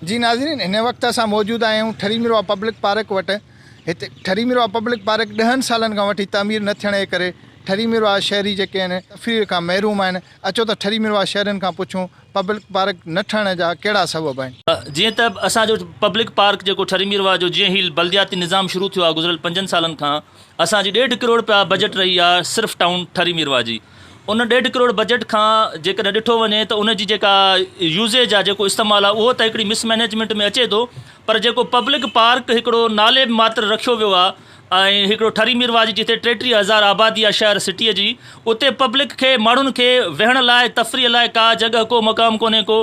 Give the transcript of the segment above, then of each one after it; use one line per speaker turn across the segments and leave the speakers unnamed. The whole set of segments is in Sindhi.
جي ناظرين هن وقت اسان موجود آهيون ٺري ميرواهه پبلڪ پارڪ وٽ هتي ٺري ميرواهه پبلڪ پارڪ ڏهن سالن کان وٺي تعمير نه ٿيڻ جي ڪري ٺري ميرواهه شهري جيڪي آهن تفريح کان محروم آهن اچو ته ٺري ميرواهه شهرين کان پڇون پبلڪ پارڪ نه ٺهڻ جا ڪهڙا سبب آهن.
جيئن ته اسان جو پبلڪ پارڪ جيڪو ٺري ميرواهه جو جيئن هي بلدياتي نظام شروع ٿيو آهي گذريل پنجن سالن کان اسان جي ڏيڍ ڪروڙ رپيا بجيٽ رهي آهي صرف ٽائون ٺري ميرواهه جي ان ڏيڍ ڪروڙ بجيٽ کان جيڪڏهن ڏٺو وڃي ته ان جي جيڪا يوزيج آهي جيڪو استعمال آهي اهو ته هڪڙي مس مئنيجمينٽ ۾ اچي ٿو پر جيڪو پبلڪ پارڪ هڪڙو نالي ماتر رکيو ويو آهي ۽ هڪڙو ٺري ميرواهه جي جتي 33 هزار آبادي آهي شهر سٽيء جي اتي پبلڪ کي ماڻهن کي ويهڻ لاء تفريح لاء ڪا جڳهه ڪو مقام ڪونهي ڪو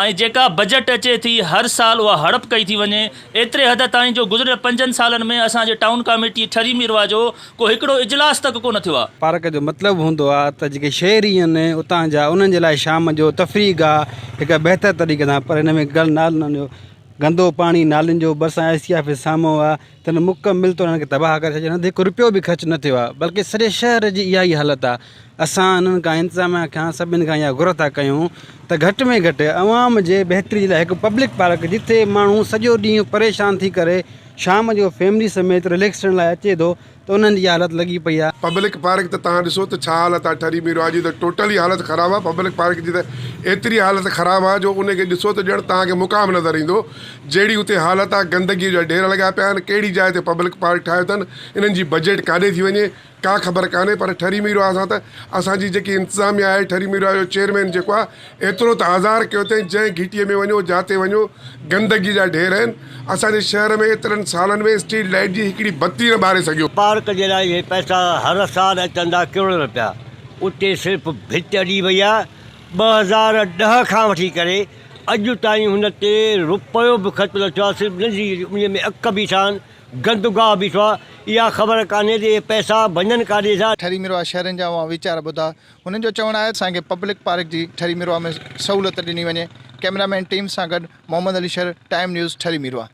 ۽ جيڪا بجيٽ اچي ٿي هر سال اها هڙپ ڪئي ٿي وڃي ايتري حد تائين جو گذريل پنجن سالن ۾ اسان جي ٽائون ڪاميٽي ٺري ميرواهه جو ڪو هڪڙو اجلاس تڪ ڪو نه ٿيو آ.
پارڪ جو مطلب هوندو آ ته جيڪي شهري آهن اتان جا انهن جي لاء شام جو تفريح گاهه هڪ بهتر طريقي سان پر هن ۾ گل نالن جو گندو پاڻي نالين جو ڀرسان ايس سي آفيس سامهون آ ته هن مڪمل طور هن کي تباهه ڪري ڇڏيو هن تي هڪ رپيو به خرچ نه ٿيو آ بلڪه سڄي شهر جي اها ئي حالت آ اسان انهن کان انتظاميا کان سڀني کان اها گهر ٿا ڪيون ته گهٽ ۾ گهٽ عوام جي بهتري جي لاء هڪ پبلڪ پارڪ جتي ماڻهو سڄو ڏينهن پريشان ٿي ڪري شام جو فيملي سميت رليڪس ٿيڻ لاء اچي ٿو ته انهن جي اها حالت لڳي پئي آهي.
پبلڪ پارڪ ته توهان ڏسو ته ڇا حالت آهي ٺري ميرواهه جي ته ٽوٽل ئي حالت خراب آهي پبلڪ پارڪ جي ته ايتري حالت خراب آهي جو ان کي ڏسو ته ڄڻ توهان کي مقام نظر ايندو جهڙي اتي حالت آهي گندگي جا ڍير لڳا پيا آهن ڪهڙي جاء تي پبلڪ پارڪ ٺاهيو اٿن انهن جي بجيٽ ڪاڏي ٿي وڃي ڪا خبر ڪانهي پر ٺري ميرواهه سان ته اسان جي جيڪي انتظاميا آهي ٺري ميرواهه جو چيئرمين جيڪو آهي ايترو ته آزار ڪيو اٿئي جنهن گهٽي ۾ وڃو جاتي وڃو گندگي جا ڍير آهن اسان جي شهر ۾ ايترن سالن ۾ اسٽريٽ لائيٽ جي هڪڙي بتي نه ٻاري سگهيو.
پارڪ جي لاء اهي پئسا هر سال اچن ٿا ڪروڙين رپيا اتي صرف ڀت اڏي وئي آهي 2010 کان وٺي ڪري اڄ تائين هن تي رپيو به خرچ نه ٿيو آهي صرف ننڍي ان ۾ اڪ بيٺا آهن گند گاهه بيٺو آ، اها خبر ڪانهي ته اهي پئسا وڃن ڪاڏي ٿا.
ٺري ميرواهه شهرين جا اوهان ويچار ٻڌا. هنن جو چوڻ آهي ته اسان کي پبلڪ پارڪ جي ٺري ميرواهه ۾ سهولت ڏني وڃي. ڪئميرا مين ٽيم سان گڏ محمد علي شر، ٽائيم نيوز، ٺري ميرواهه.